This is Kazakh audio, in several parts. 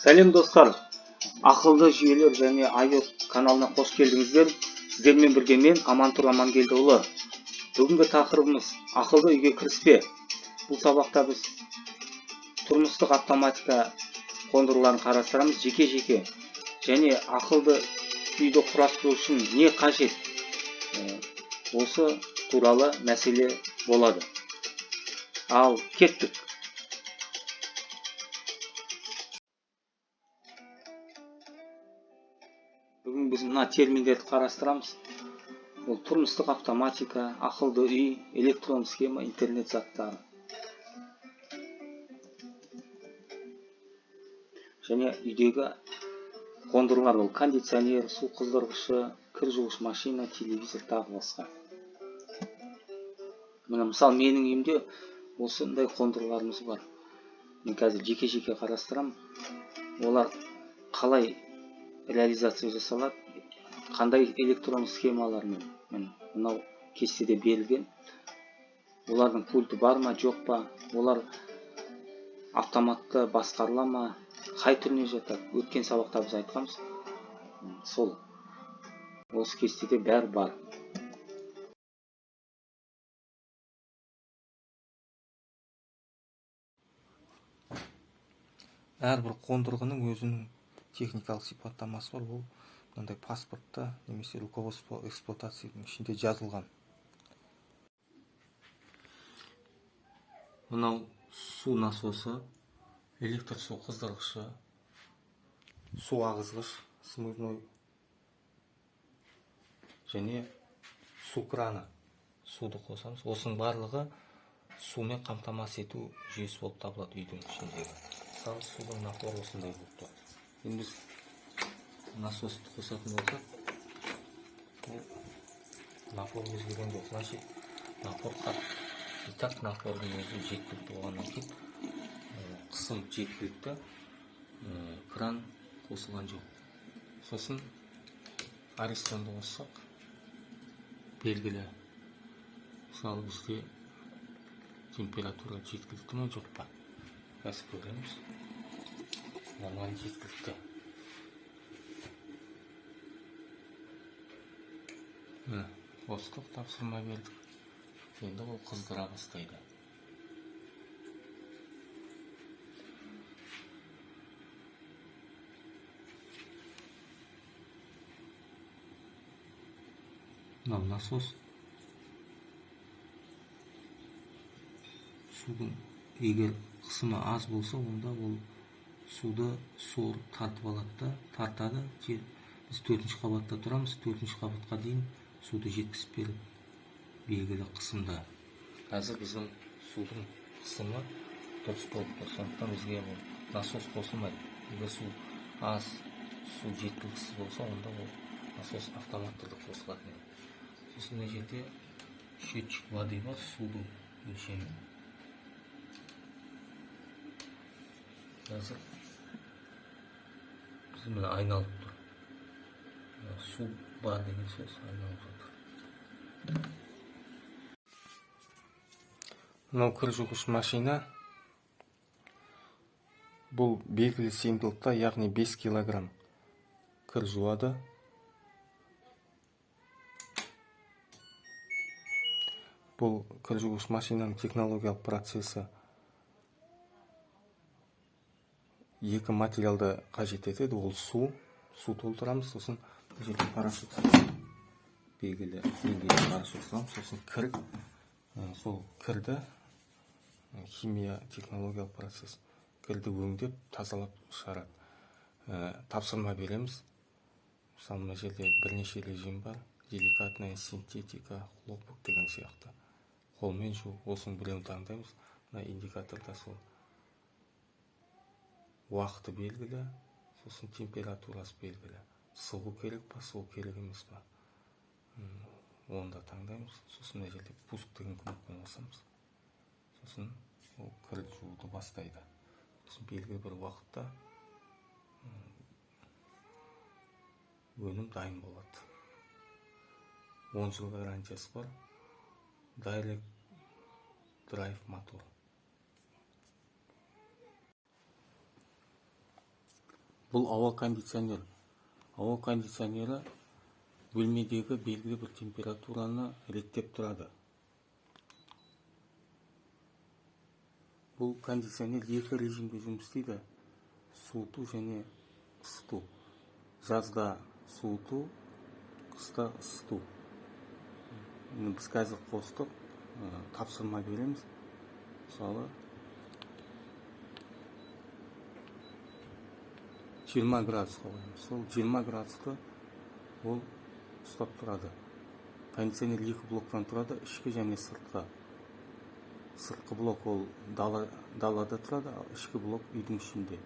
Сәлем, достар! Ақылды жүйелер және IoT каналына қош келдіңіздер. Сіздермен бірге мен, Амантұр Амангелдіұлы. Бүгінгі тақырыбымыз: ақылды үйге кіріспе. Бұл сабақта біз тұрмыстық автоматика қондырғыларын қарастырамыз жеке-жеке және ақылды үйді құрастыру үшін не қажет, осы туралы мәселе болады. Ал кеттік. Бүгін біз мына терминдерді қарастырамыз. Ол тұрмыстық автоматика, ақылды үй, электрон схема, интернет заттары. Және үйдегі қондырғылар: ол кондиционер, су қыздырғышы, кір жуғыш машина, телевизор, тағы басқа. Міне, мысалы, менің үйімде осындай қондырғыларымыз бар. Мен қазір жеке-жеке қарастырамын. Олар қалай реализация жасалады, қандай электрон схемалармен, міне, мынау кестеде берілген. Олардың пульті бар ма, жоқ па, олар автоматты басқарыла ма, қай түріне жатады, өткен сабақта біз айтқанбыз. Сол осы кестеде бәрі бар. Әрбір қондырғының өзінің техникалық сипаттамасы бар. Ол мынандай паспортта немесе руководство эксплуатацияның ішінде жазылған. Мынау су насосы, электр су қыздырғышы, су ағызғыш, смывной және су краны. Суды қосамыз. Осының барлығы сумен қамтамасыз ету жүйесі болып табылады үйдің ішіндегі. Мысалы, судың напоры осындай болып тұр. Енді біз насосты қосатын болсақ, ол напор өзгерген жоқ, значит, напор қатты. И так напордың өзі жеткілікті болғаннан кейін, қысым жеткілікті, кран қосылған жоқ. Сосын Аристонды қоссақ, белгілі, мысалы, бізде температура жеткілікті ме, жоқ па, қазір көреміз. Нормально, жеткілікті. Міне, қостық, тапсырма бердік, енді ол қыздыра бастайды. Мынау насос. Судың егер қысымы аз болса, онда ол суды сорып тартып алады да, тартады. Жер, біз төртінші қабатта тұрамыз, төртінші қабатқа дейін суды жеткізіп береді белгілі қысымда. Қазір біздің судың қысымы дұрыс болып тұр, сондықтан бізге ол насос қосылмайды. Егер су аз, су жеткіліксіз болса, онда ол насос автоматты түрде қосылатын еді. Сосын мына жерде счетчик воды бар, судың өлшемі. Қазір біз, міне, айналып тұр. Су бар деген сөз, айналып жатыр. Мынау кір жуғыш машина. Бұл белгілі сыйымдылықта, яғни 5 килограмм кір жуады. Бұл кір жуғыш машинаның технологиялық процесі екі материалды қажет етеді. Ол су, су толтырамыз, сосын бұл жерде порошок саламыз, белгілі деңгейде порошок саламыз, сосын кір, сол кірді, химия технологиялық процесс кірді өңдеп, тазалап шығарады. Тапсырма береміз. Мысалы, мына жерде бірнеше режим бар: деликатная, синтетика, хлопок деген сияқты, қолмен жуу. Осының біреуін таңдаймыз. Мына индикаторда сол уақыты белгілі, сосын температурасы белгілі, сығу керек па, сығу керек емес па, оны да таңдаймыз. Сосын мына жерде «Пуск» деген кнопканы басамыз, сосын ол кір жууды бастайды. Сосын белгілі бір уақытта өнім дайын болады. 10 жыл гарантиясы бар. Direct Drive мотор. Бұл ауа кондиционер. Ауа кондиционері бөлмедегі белгілі бір температураны реттеп тұрады. Бұл кондиционер екі режимде жұмыс істейді: суыту және ысыту. Жазда суыту, қыста ысыту. Біз қазір қостық, тапсырма береміз. Мысалы, 20 градусқа қоямыз. Сол 20 градусты ол ұстап тұрады. Кондиционер екі блоктан тұрады, ішкі және сыртқы. Сыртқы блок ол далада тұрады, ал ішкі блок үйдің ішінде.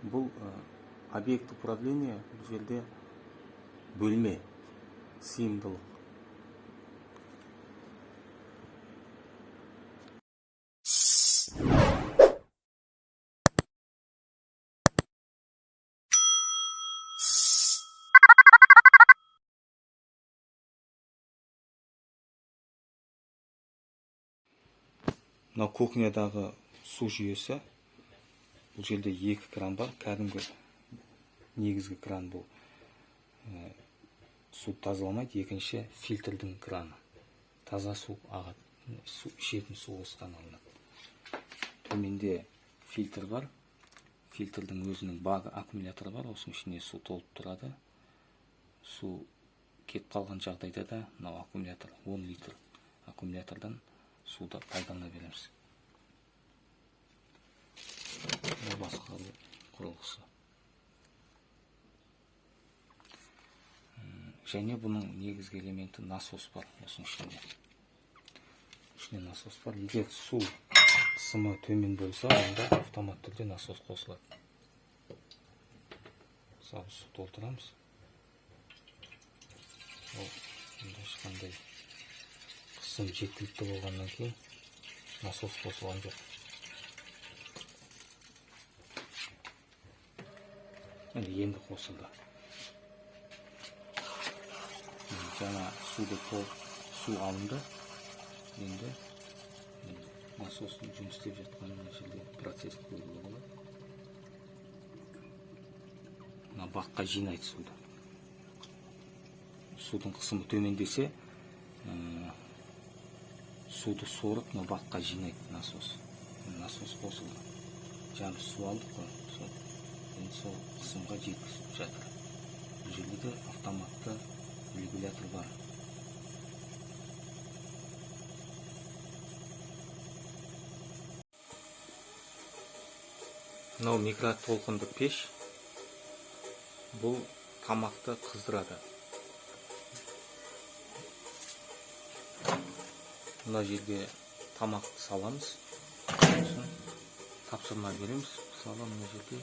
Бұл объект управления, бұл жерде бөлме, сыйымдылық. Мынау кухнядағы су жүйесі. Бұл жерде екі кран бар. Кәдімгі негізгі кран бұл, су тазаламайды, екінші фильтрдің краны. Таза су ағады. Су, ішетін су осыдан алынады. Төменде фильтр бар. Фильтрдің өзінің багы, аккумуляторы бар. Осының ішіне су толып тұрады. Су кетіп қалған жағдайда да мынау аккумулятор 10 литр аккумулятордан суды пайдалана береміз. Бұл басқару құрылғысы. Және бұның негізгі элементі насос бар осының ішінде. Ішінде насос бар. Егер су қысымы төмен болса, онда автомат түрде насос қосылады. Мысалы, су толтырамыз. Ол онда ешқандай қысым жеткілікті болғаннан кейін насос қосылған жоқ. Міне, енді қосылды. Жаңа су алынды. Енді насостың жұмыс істеп жатқанын мына жерде процесті көруге болады. Мына баққа жинайды суды. Судың қысымы төмендесе, суды сорып мына баққа жинайды насос. Насос қосылды. Жаңа біз су алдық қой, сол. Енді сол қысымға жеткізіп жатыр. Бұл жерде де автоматты регулятор бар. Мынау микротолқынды пеш. Бұл тамақты қыздырады. Мына жерге тамақты саламыз. Сосын тапсырма береміз. Мысалы, мына жерде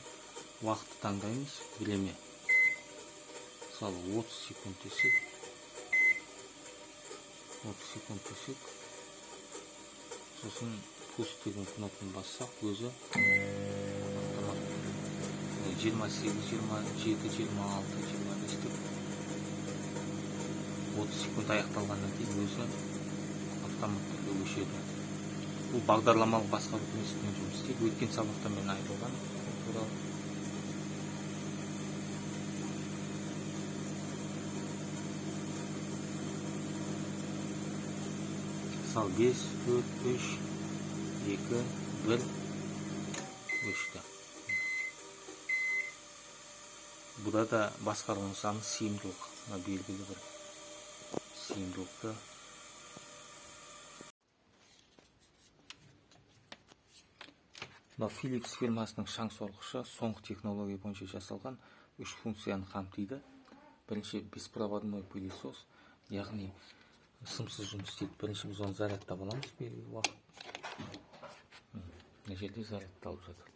уақытты таңдаймыз, время. Мысалы, 30 секунд десек, 30 секунд десек, сосын пуск деген кнопканы бассақ, өзі автомат 28, 27, 26, 25 деп 30 секунд аяқталғаннан кейін өзі автомат түрде өшеді. Бұл бағдарламалық басқару принципімен жұмыс істейді. Өткен сабақта мен айтылған туралы. Мысалы, 5, 4, 3, 2, 1 өшті. Бұда да басқару нысаны сыйымдылық. Мына белгілі бір сыйымдылықты. Мынау Philips фирмасының шаң сорғышы соңғы технология бойынша жасалған үш функцияны қамтиды. Бірінші беспроводной пылесос, яғни сымсыз жұмыс істейді. Бірінші біз оны зарядтап аламыз белгілі уақыт. Мына жерде зарядталып жатыр.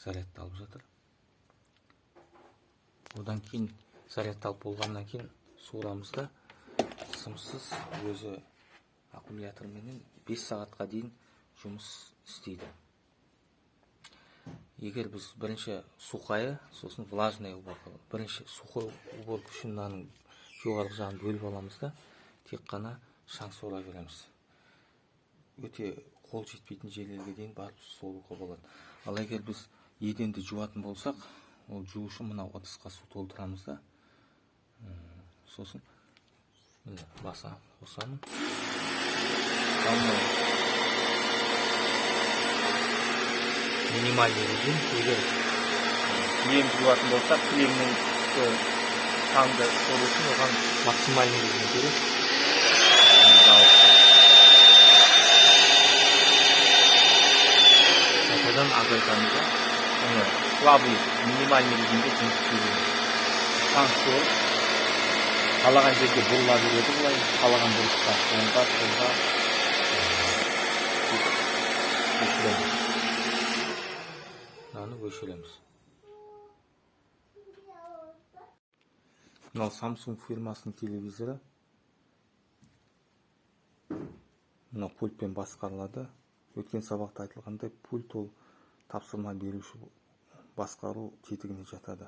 Зарядталып жатыр. Одан кейін зарядталып болғаннан кейін суырамыз да сымсыз өзі аккумуляторменен 5 сағатқа дейін жұмыс істейді. Егер біз бірінші сухая, сосын влажная уборка. Бірінші сухой уборка үшін мынаның жоғарғы жағын бөліп аламыз да, тек қана шаң сора береміз. Өте Қол жетпейтін жерлерге дейін барып соруға болады. Ал егер біз еденді жуатын болсақ, ол жуу үшін мынау ыдысқа су толтырамыз да, сосын міне баса қосамын. Мынау минимальный режим. Егер кілем жуатын болсақ, кілемнің үсті шаңды сору үшін оған максимальный режим керек. Қайтадан азайтамыз да, міне слабый минимальный режимде жұмыс істей береді. Шаң сорып қалаған жерге бұрыла береді, былай қалаған бұрышқа, оңға, солға сөйтіп өшіреміз. Мынаны өшіреміз. Мынау Samsung фирмасының телевизоры. Мынау пультпен басқарылады. Өткен сабақта айтылғандай, пульт ол тапсырма беруші басқару тетігіне жатады.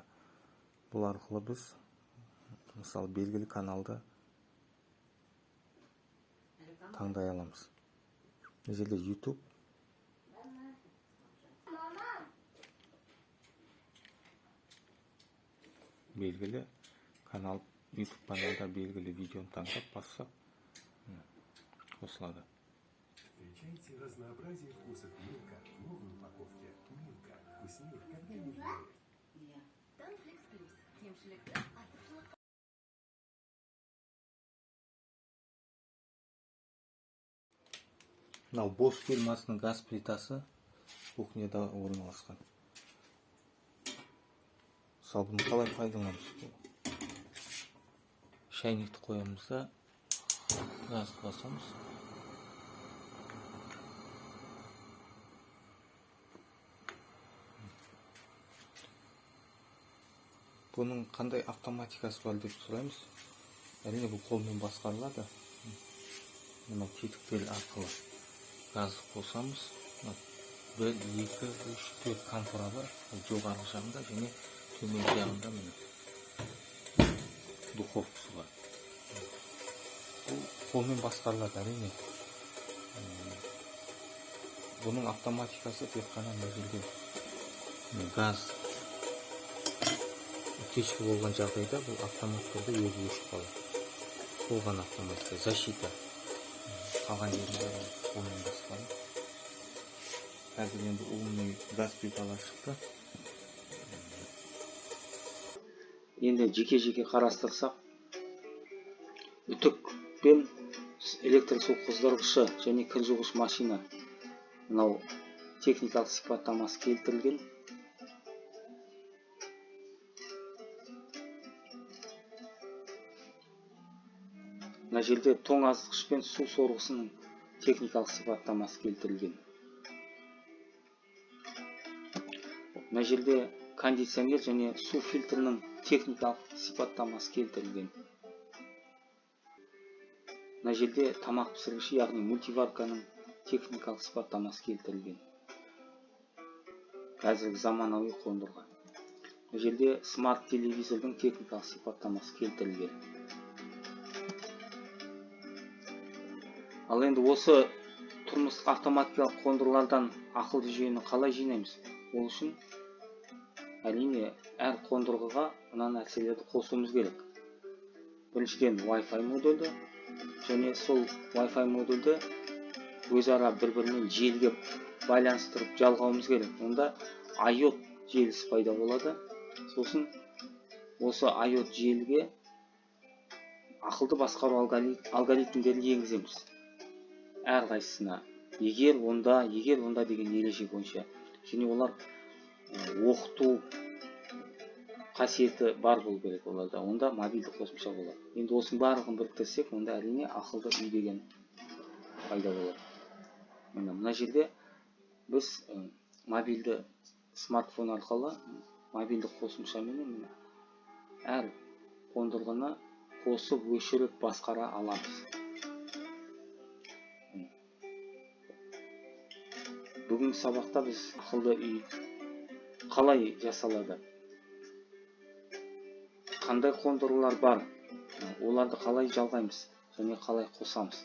Бұл арқылы біз мысалы белгілі каналды таңдай аламыз. Мына жерде YouTube, белгілі канал, YouTube каналда белгілі видеоны таңдап бассақ, қосылады. Встречайте разнообразие вкусов Милка в новой упаковке. Милка. Вкуснее, когда нежнее. Танфлекс плюс. Кемшілікті артықшылық. Мынау Bosch фирмасының газ плитасы кухняда орналасқан. Мысалы, бұны қалай пайдаланамыз? Шайнекті қоямыз да газды басамыз. Бұның қандай автоматикасы бар деп сұраймыз. Әрине, бұл қолмен басқарылады. Мынау тетіктер арқылы газды қосамыз. Мына 1, 2, 3, 4 контура бар. Ол жоғарғы жағында және төменгі жағында міне духовкасы бар. Бұл қолмен басқарылады әрине. Бұның автоматикасы тек қана мына жерде газ утечка болған жағдайда бұл автомат түрде өзі өшіп қалады. Сол ғана автоматика, защита. Қалған жерінде қолмен басқару. Қазір енді умный газ плиталар шықты. Енді жеке-жеке қарастырсақ, үтік пен электр су қыздырғышы және кір жуғыш машина, мынау техникалық сипаттамасы келтірілген. Мына жерде тоңазытқыш пен су сорғысының техникалық сипаттамасы келтірілген. Мына жерде кондиционер және су фильтрінің техникалық сипаттамасы келтірілген. Мына жерде тамақ пісіргіші, яғни мультиварканың техникалық сипаттамасы келтірілген. Қазіргі заманауи қондырғы. Мына жерде смарт телевизордың техникалық сипаттамасы келтірілген. Ал енді осы тұрмыстық автоматикалық қондырғылардан ақылды жүйені қалай жинаймыз? Ол үшін әрине әр қондырғыға мына нәрселерді қосуымыз керек. Біріншіден Wi-Fi модульді және сол Wi-Fi модульді өзара бір-бірімен желіге байланыстырып жалғауымыз керек. Онда IoT желісі пайда болады. Сосын осы IoT желіге ақылды басқару алгоритмдерін енгіземіз. Әрқайсысына егер онда, егер онда деген ереже бойынша. Және олар оқыту қасиеті бар болу керек оларда. Онда мобильді қосымша болады. Енді осының барлығын біріктірсек, онда әрине ақылды үй деген пайда болады. Міне мына жерде біз мобильді смартфон арқылы мобильді қосымшаменен міне әр қондырғыны қосып өшіріп басқара аламыз. Бүгінгі сабақта біз ақылды үй қалай жасалады, қандай қондырғылар бар, оларды қалай жалғаймыз және қалай қосамыз.